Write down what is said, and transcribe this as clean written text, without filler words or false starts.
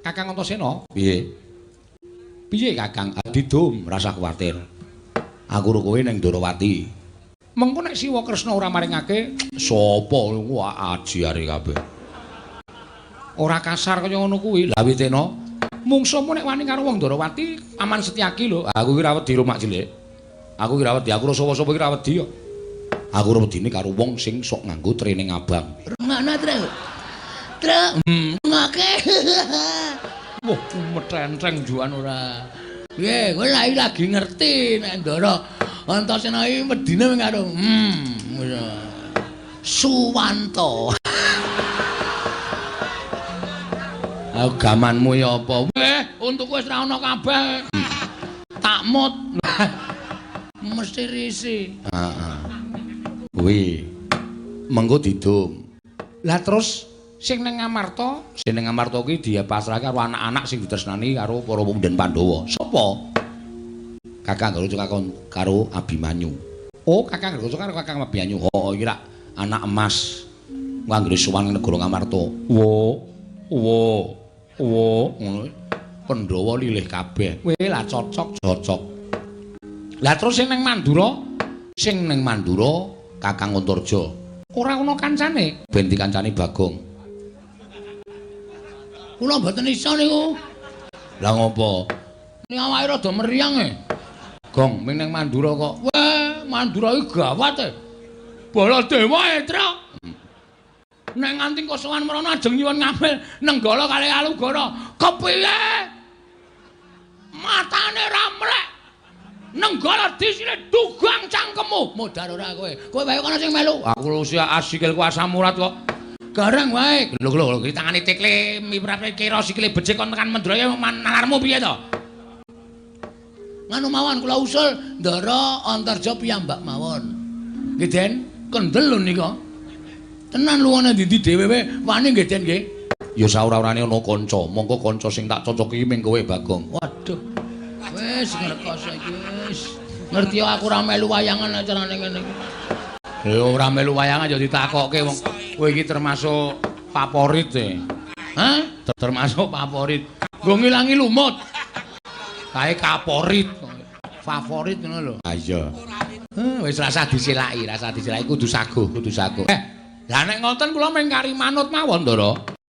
Kakang Antasena, piye? Piye Kakang? Adidum, rasa kuwatir. Aku ro kowe ning Ndorowati. Mengko nek Siwa Kresna ora maringake, sapa wah aji are kabeh. Ora kasar kaya ngono kuwi. Lah witena, mungsuhmu nek wani karo wong Ndorowati, Paman Setyaki lho. Aku ki ora wedi ro mak cilik. Aku ki ora wedi, aku ro sapa-sapa ki ora wedi kok. Aku ora wedine karo wong sing sok nganggo training abang. Rungokno, Tru. Tru, rungokake. Wah, metenteng juan ora. Piye, kowe lagi ngerti nek Ndara Antasena iki wedine karo Suwanto. Gamanmu ya apa? Weh, untukku wis ra ono kabeh. Takmut. Mesti risi. Heeh. Kuwi mengko didum. Lah terus sing ning Ngamarta, sing ning Ngamarta kuwi dipasrahke karo anak-anak sing ditresnani karo para pemuda Pandhawa. Sapa? Kakang Garuda karo Abimanyu. Oh, Kakang Garuda karo Kakang Abimanyu. Oh, iki rak anak emas. Anggere sowan ning negara Ngamarta. Wo, wo, wo, ngono. Pandhawa lilih kabeh. Weh, lah cocok, cocok. Lah terus sing ning Mandura, sing ning Mandura Kakang Antarja. Ora ana kancane, ben dikancani Bagong. Kula mboten iso niku. Lah ngopo? Ning awake rada meriang e. Gong, ming ning Mandura kok. Weh, Mandura iki gawat e. Baladewa e, Truk. Nek nganti kosowan mrono ajeng nyuwun ngambil Nenggala kalih Alugara. Kepiye? Matane ra mlek. Nenggala disine dugang cangkemmu. Modar ora kowe. Kowe wae kono sing melu. Aku usia asikilku asam urat kok. Gareng wae. Lho lho lho, iki tangane tekle miprate kira sikile becik kon tekan Mendraya nalarmu piye to? Nganu mawon kula usul Ndara Antarja piyambak mawon. Nggih, Den. Kendel lho nika. Tenan luwane ndi dhewe wae wani nggih, Den nggih. Ya saora-orane ana kanca, mongko kanca sing tak cocoki ming kowe Bagong. Waduh. Wis ngrekoso iki wis. Ngerti aku ora melu wayangan acarane ngene iki. Lho ora melu wayangan ya ditakokke wong kowe iki termasuk favorit e. Hah? Termasuk favorit. Nggo ngilangi lumut. Kae kaporit. Favorit ngono lho. Ha iya. Wis rasa disilaki, rasa disilaki kudu saguh, kudu saguh. Lah nek ngoten kula mung kari manut mawon, Ndara.